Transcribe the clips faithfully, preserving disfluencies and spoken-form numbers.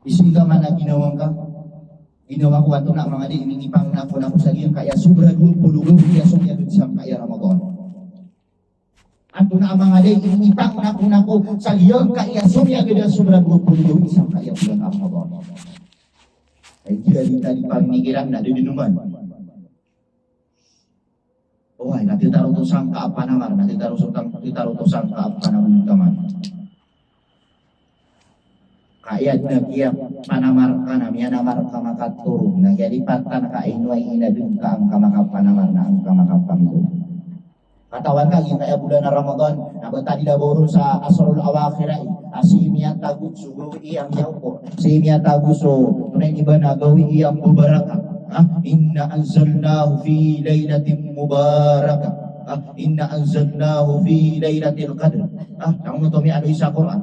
Isii ka man a ginawa ngka, ginawa ko antonaa manga di, inipangako na ko sa giyangkaya sobra dowa polo gawii a somiyagad sangkaya Ramadan. Antonaa manga di, inipangako na ko sa giyangkaya somiyagad a sobra dowa polo gawii sangkaya bolan a Ramadan. Ay, di a di tadi pamikiran na di dinoman. Oway, na titaro to sangka a panamar, na titaro so tang-, titaro to sangka a panamar taman. Ka aya dn a kiyapanamar ka na miyanamar ka makatorog, na kiyalipatan ka ino ay inadn ka angka makapanamar na angka makapangito. Katawan ka, giyangkaya bolan a Ramadan, na ba tadi labaw ron sa asrul awakhir ai, a sii miyatago so gawii a miyawto, sii miyatago so, tonaa ini ba na, gawii a mbabaraka. Ha? Inna anzalnahu fi lailatin mubarakah. Ha? Inna anzalnahu fi lailatil qadr. Ha? Tangno to miyaaloy sa Qur'an.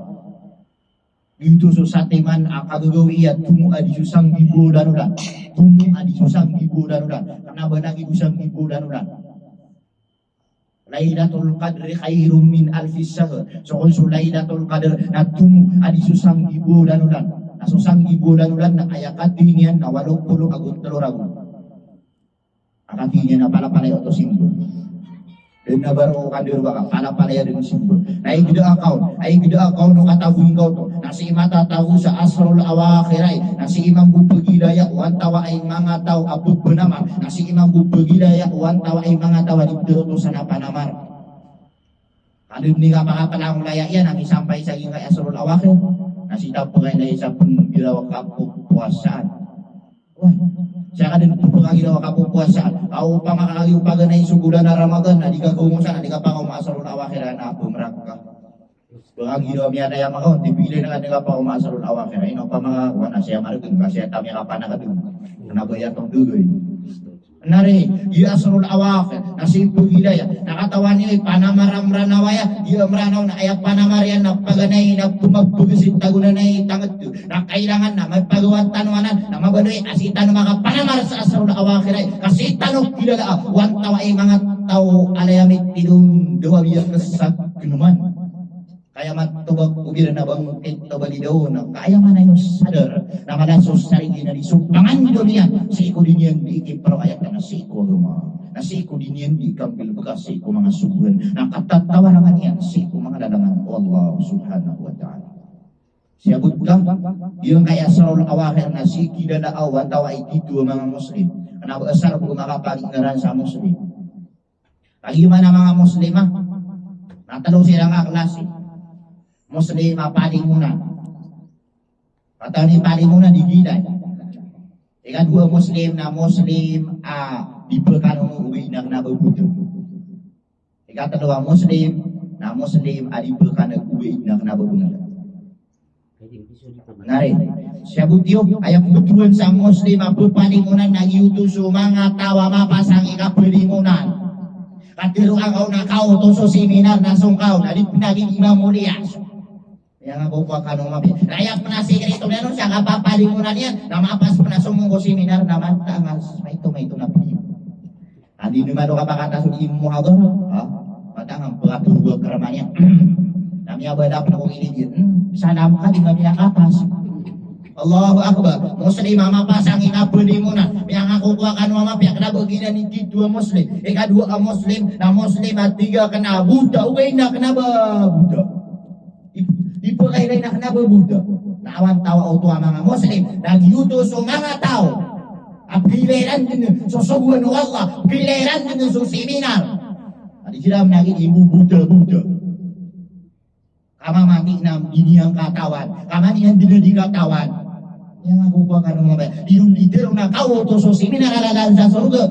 Giyoto so satiman a kagagawii a tomo a di so sanggibo lanolan. Tomo a di so sanggibo lanolan. Kna ba na gibo sanggibo lanolan. Lailatul Qadri khairum min alfi shahr. So kon so Lailatul Qadr na tomo a di so sanggibo lanolan. Na so sanggibo lanolan na aya kadai niyan na walo polo ago tlo ragon. A kadai niyan na palapalaya oto simba. Dn a baro o kandero baka palapalaya dn simba. Na igda a kaon, a igda a kaon o katagoy ngka oto. Na sii matatago sa asrul awakhir ai. Na sii mambo pagilaya o antawaa i manga taw a pagpanamar. Na sii mambo pagilaya o antawaa i manga taw a di dn oto sa na panamar. Kandero ni ka makapanamar laya iyan na misampay sa giyangkaya asrul awakhir. Na sii ta pagilaya sa pnggiraw a kapopowasaan. Wah, sa ka dn pphangiraw a kapopowasaan. Aw, opama ka lagid o paganay so bolan a Ramadan, na di ka kaongosan, na di ka pakaoma asrul awakhir, na pmrak ka. Pphangiraw a miyadaya makaon, di pila na ka di ka pakaoma asrul awakhir. Ino opama ka, wah, na siya margn, ka siya tamiya ka panakadn. Kna ba aya tong dogay. Na ri, di asrul awakhir, na sii pagilaya, na katawan iyo i panamar a Mranaw aya, di a Mranaw na aya panamar iyan na paganay na pmapagasi tagonan ai tangd. Na kailangan na mapagawa tano anan, na mabaloy a sii tano makapanamar sa asrul awakhir ai. Ka sii tano kilala a, o antawaa i manga taw a laya mitidon, da a biya ksa knoman. Ka aya matobak o biran a bangkit o balidaw na, ka aya manay o sadar, na mala so sarigi na di so pangandomiyan, sii ko di niyan di ikipraw ayat na sii ko agama. Na sii ko di niyan di ikambil bka sii ko manga sogoan. Na katatawarangan iyan sii ko manga lalangan o Allah subhanahu wa ta'ala. Siyabot ka, giyangkaya asrul awakhir na sii kilala o antawaa i tito a manga Muslim. Kna ba asar bo makapaginggaran sa Muslim. Lagid man a manga Muslim a, na tlo siran a klasi. Muslim a palimonan. Katawan i palimonan di gilay. Ikadowa a Muslim na Muslim a di pkhanonoo ogaid na kna ba buta. Ikatlo a Muslim na Muslim a di pkhaneg ogaid na kna ba bngla. Na ri, siyabot iyo, aya pmbtowan sa Muslim a pphapalimonan na giyoto so manga taw a mapasang i kapalimonan. Katharo angka on a kaoto so seminar na song ka on a di pn a gii mamoliya. Miyangako ko a kano mapiya. Na aya pn a sikreto niyan on sa kapapalimonan iyan, na mapas pn a somong ko seminar na matangas. Maito, maito na pn. Andi niyo man o kapakataso di muhadara, ha? Matang a pngatoro a karama niyan. Na miyabala pn ako ini di, hmm, salam ka di ba miyakatas. Allahu Akbar. Muslim a mapasang i kapalimonan. Miyangako ko a kano a mapiya, kna ba giyanan i tito a Muslim. Ikadowa a Muslim, na Muslim a tig a kna ba buta, ogaid na kna ba buta. Di, di pkailay na kna ba buta. Na awan taw a oto a manga Muslim, na giyoto so manga taw a pkhailay iran dn so sogoan o Allah, pkhailay iran dn so seminar. Na di siran mnagid i mbobuta-buta. Ka mamati na di niyan katawan, ka mamati na di niyan katawan. Miyangako ko a kano a mapiya, di ron di tharoon a kaoto so seminar a lalan sa sorga.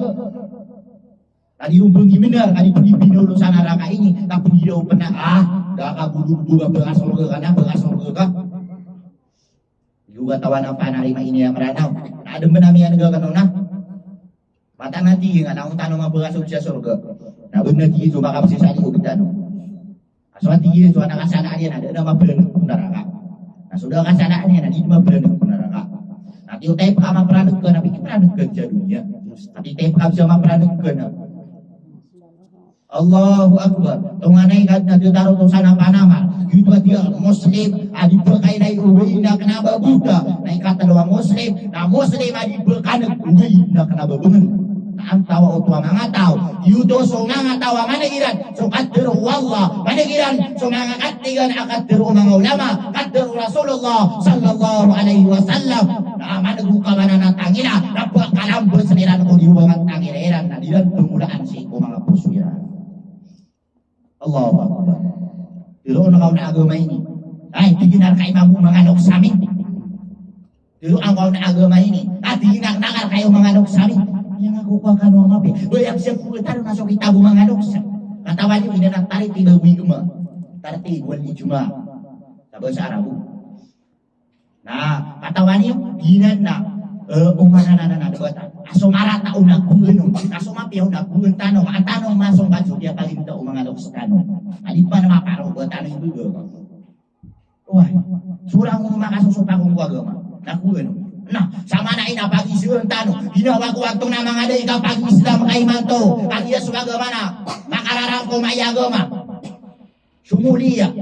Ka di ron pnggii bnar, ka di pnggii bnar sa naraka ini, ka pnggii daw pn a, ah, da ka bodo-bodo ka, ba ka sorga ka na, ba ka sorga ka. Di katawan a panarima ini a Mranaw. Na adn bnar a miyan'g kano na. Mataan a tig iyan a na on tano mapasok sa sorga. Na bnar a tig iyan so makapasok sa liyo bnar tano. Na so a tig iyan so anak a sala iyan na da a maparan'g ko naraka. Na so da a kasala iyan na di maparan'g ko naraka. Na tiyo tayp ka maparan'g ka na piki paran'g ka sa doniya. Na tiyo tayp ka sa maparan'g ka na. Allahu Akbar. Tonganay ka na di taro to sana panama. Giyoto a di a Muslim a di pakailay o oway na kena ba Buddha. Na ikatlo a Muslim, na Muslim a di pakaneg o oway na kena ba bengen. Na antawaa oto a manga taw. Giyoto so manga taw a maneg iran so kadar o Allah. Maneg iran so manga katigan a kadar o manga ulama, kadar o Rasulullah sallallahu alaihi wasallam. Na maneg o kawanan a tangila, na pakalambes iran ko di o manga tangila iran, na di iran pemolaan sii ko manga poso iran. Allahu Akbar. Tero na kaw na agama ini. Ay, tig iyan a reka iman bo manga loks ami. Tero angkaw na agama ini. Ati inak nakar kayo manga loks ami. Aya nga ko kowa kano a mapiya. Bayang siya ko taro na so kitab o manga loks. Katawan iyo, ina na tartib o ijma. Tartib wal ijma. Sa bahasa Arabo. Na katawan iyo, ina na, eh, oman anan a debata. A so marata o nagoen on. A so mapiya o nagoen tano. An tano masong ka so di a paginta o manga loks tano. A di pman maparo ba tano ibegan. Oway, so langon o makasosopak on ko agama. Na kowan. Na, sa mana ina pag-Islam tano. Ginawa ko antonaa manga da i kapag-Islam ka imanto. Kagiya so agama na makararangkom a agama. Sumoliya.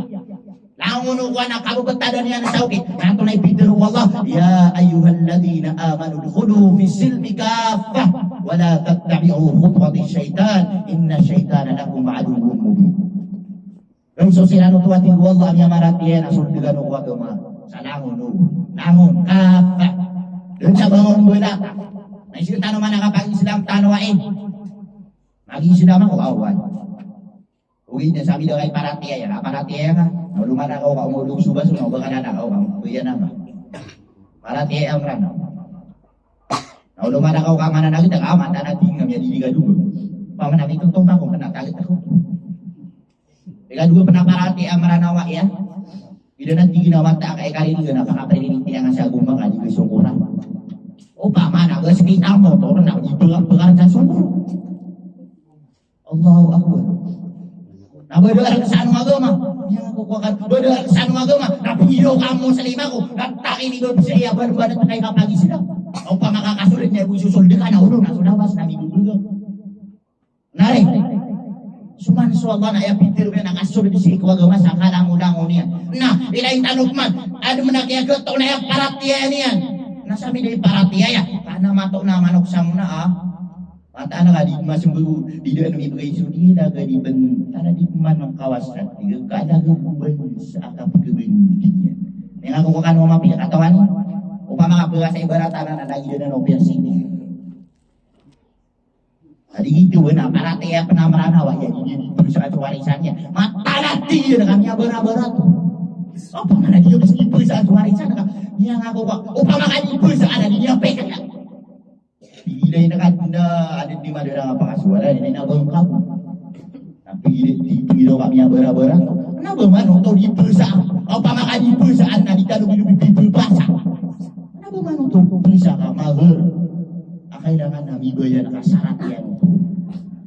Langon o kowan a kabebetadan iyan sa okit. Na antonaa i pitharo o Allah? Ya ayyuhalladhina amanu udkhulu fis silmi kaffah. Wa la tattabi'u khutuwatish shaytan. Innash shaytana lakum aduwwun mubin. Dn so siran oto a tig o Allah a miyamaratiyaya na sold kano ko agama. Sa langon o, langon, kaffah. Dn sa bangon mbala. Na iso tano man a kapag-Islam tano ai. Mag-Islam ako, awan. Ogaid na sami da kay paratiyaya, na paratiyaya ka. Na oloman a kaw ka omolog so baso, na oba ka na na kaw ka, oba ka na na. Paratiyaya a Mranaw. Na oloman a kaw ka mananagit a ka, mataan a tig nga miyadidi ka dowa. Paman a mitotong ka ko kena tagit ako. Ikadowa pn a paratiyaya a Mranaw a iya. Ida na tig iyan a wata ka ikaririgan a pakapririniti anga sa gomba ka di ka isongkora. Opama na ba sii ka motor na di pekar-pekar sa songkor. Allahu Akbar. Na ba da a rek sa ano agama. Iya, ko kowa ka, ba da a rek sa ano agama. Na piro ka Muslim ako. Na takini ba bisa iya ban-, banat kay kapag-Islam. Opama ka kasold iyan bo i sosold ka na olo na so lawas na migogoga. Na ri. So man so Allah na aya pitharo iyan a kasold sii ko agama sa kalangolangon iyan. Na, ilay tano pman. Adn a kiyageto na aya paratiyaya niyan. Na sami da i paratiyaya. Ka na mato na manok sa mona a. Mataan a ka di masembag, di daan ibgay so di laga di ban, tara di man kawasa, di ka laga ban sa kapagabandi niyan. Aya nga ko kowa kano a mapiya, katawan. Opama ka ba sa ibarat anan a lagid anan o piya sini. Adi giyoto na, paratiyaya pn a Mranaw a, iya, di, di, di, di, sa warisan iyan. Mataan a di iyan, kami a bara-bara to. Opama na di iyan, di, di, sa warisan, ka, aya nga ko kowa, opama ka di, di, sa anan, di iyan, pekaya. Pigilay na ka na, adn di madara nga pakasowara, ini na bang kabu. Na pigilay, di, pigilay kami a bara-bara. Na ba man oto di pesa? Opama ka di pesa, an na di tano di pipipasa. Na ba man oto pesa ka mahar? A kailangan na mibayan ka sarat iyan.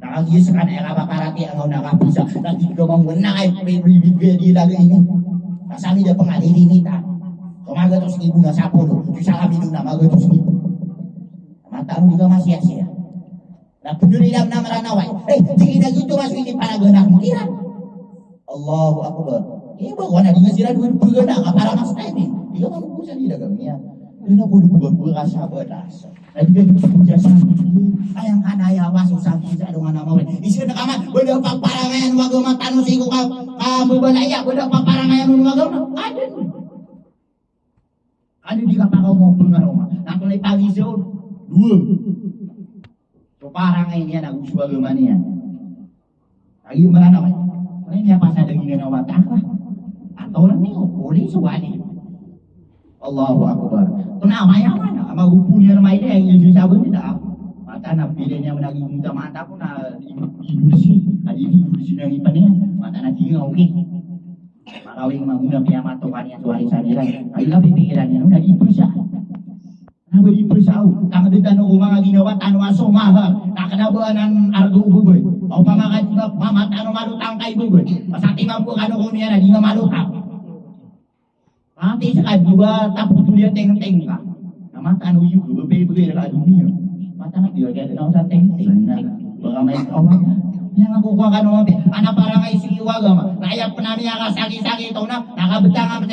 Na kagiya sekaniyan ka paparatiyaya nga o na kapesa. Na di ka mambo na kay pibibigay di lagi ini. Na sami da pangalilimita. Ko magatos ribo na sapolo. Di sa kami doon na magatos ribo. Mataan di ka masiyasiya. Na pdori iran na Mranaw ay. Eh, di na giyoto mas ini panaganak mo iran. Allahu Akbar. Iba ko na di nga siran doon pagana ka para mas tayo. Di ka mabubusan di lagam niya. Di na ko di buga-buga ka sa batas. Na di ka di buga sa. Ay, ang kanaya waso sa akin sa alongan na mawin. Isa na kaman, wala paparangayan wago matano siko ka, ka mabalaya, wala paparangayan wago ma-, adn. Ano di ka pakaw mo pengaroma? Na antonaa i pagiza on? Dowa. So parangay niyan ago so agama niyan. Lagid Mranaw ay. Ano niyan pasad a ginanawa ta ka? Atawran niyo, polis, wali. Allahu Akbar. Kena mayaman, ama gopon iyan mailay, iyan so sabon nila. Mataan a pila niyan man lagid minta mata ko na i-, idursi. Adi idursi na ipan iyan. Mataan a di nga, okay. Makawing mambo na piyamatokan iyan so warisan iran. Ay, labi pikiran iyan, na di pesa. Na ba di pesa o? Tanged tano ko manga ginawa tano a so mahar. Na kena ba anan arga o babay. Opama ka di ba, mama tano malotang ka i babay. Masakit mambo kano ko niyan na di nga malotang. Pati sa ka di ba tapos tuliya tengteng ka. Na mataan o iyo, babay-babay ka doniya. Mataan a di ka kaya tanaw sa tengteng. Na, baka may kawan. Miyangakokowa kano mambo, ana parangay sii ko agama. Na aya pn a miyakasakisaki oto na, na kabtang a masa